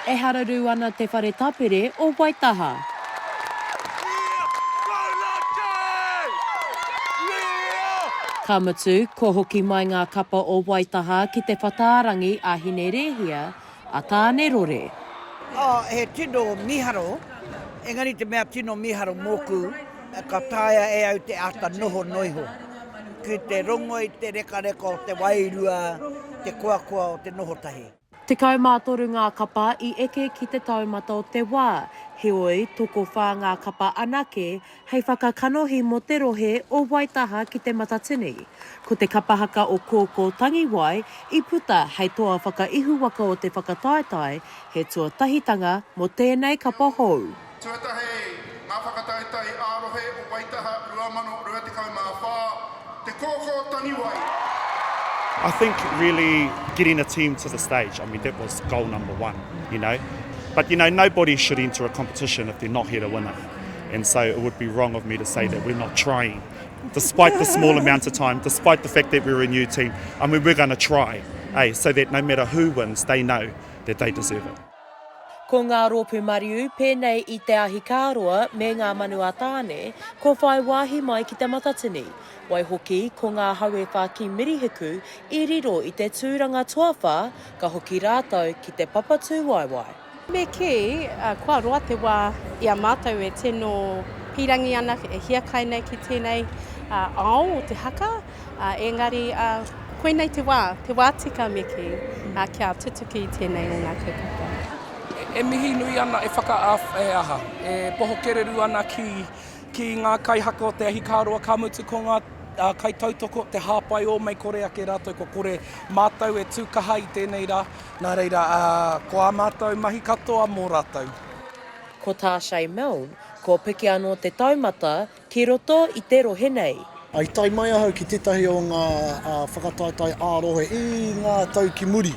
E hararū ana te whare tapere o Waitaha. Ka mutu, kua hoki mai ngā kapa o Waitaha ki te whatārangi a Hinerēhia, a Tānerore. Oh, he tino miharo, engari te mea tino miharo mōku, ka taea e au te āta noho noiho, ki te rongo i te rekareka o te wairua, te koakoa o te noho tahi. 13 ngā kapa i eke ki te taumata o te wā, heoi, tokowhā ngā kapa anake hei whakakanohi mō te rohe o Waitaha ki Te Matatini. Ko te kapa haka o Kōkō Tangiwai i puta hei toa whakaihuwaka o te whakataetae, he tuatahitanga mō tēnei kapa hou. Tuatahi, ngā whakataetae ā-rohe o Waitaha 2024, Te Kōkō Tangiwai. I think really getting a team to the stage, I mean that was goal number one, you know. But you know, nobody should enter a competition if they're not here to win it. And so it would be wrong of me to say that we're not trying. Despite the small amount of time, despite the fact that we're a new team, I mean, we're going to try, eh, so that no matter who wins, they know that they deserve it. Ko ngā rōpū mariu, pēnei i Te Ahikāroa me Ngā Manu a Tāne, kua whai wāhi mai ki Te Matatini. Waihoki, ko ngā hauewhā ki Mirihiku i riro i te tūranga tuawhā, ka hoki rātou ki te papa tūwaewae. Me kī, kua roa te wā i a mātou e tino pīrangi ana, e hiakai nei ki tēnei ao o te haka, Engari, koinei te wā, te wā tika me kī, kia tutuki i tēnei o ngā kaupapa. E mihi nui ana, e whaka, e aha, e poho kereru ana ki, ki ngā kaihaka o te ahikāroa, ka mutu ko ngā kaitautoko, te hāpai ō mei kore ake rātou kua kore mātou e tū kaha i tēnei rā, nā reira, ko ā mātou mahi katoa mō rātou. Ko tā Shay Milne, kua piki anō te taumata Ki roto i te rohe nei. I tae mai ahau ki tētahi o ngā whakataetae ā-rohe i ngā tau ki muri.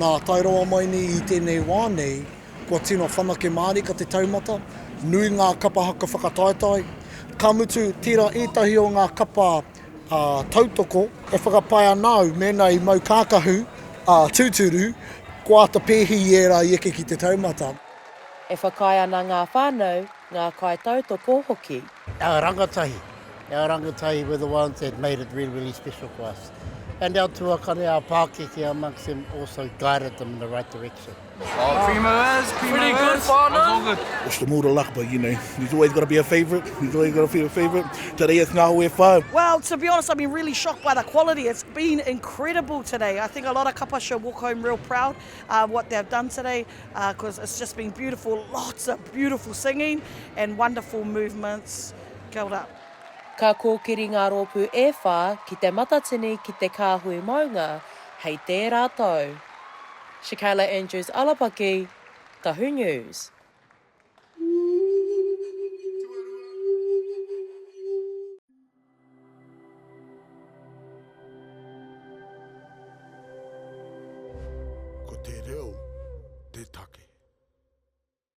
Nā, tae rawa mai nei i tēnei wā nei, kua tino whanake mārika te taumata, nui ngā kapa haka whakataetae. Ka mutu, tērā ētahi o ngā kapa tautoko e whakapae ana au mēnā i mau kākahu tūturu, kua āta pēhi i ērā i eke ki te taumata. E whakaae ana ngā whānau ngā kaitautoko hoki. Our rangatahi, our rangatahi were the ones that made it really, really special for us. And our tuakane, our pākeke amongst them also guided them in the right direction. Oh, primo is, primo Pretty good, whānau. Wish them all the luck, but you know, there's always got to be a favourite. There's always got to be a favourite. Today it's Ngā Hoe Whā. Well, to be honest, I've been really shocked by the quality. It's been incredible today. I think a lot of kapa should walk home real proud uh, what they've done today because uh, it's just been beautiful. Lots of beautiful singing and wonderful movements. Kia ora. Ka kōkiri ngā rōpū e whā ki Te Matatini ki te Kāhui Maunga hei tērā tau. Shakayla Andrews Alapaki, Tahu News.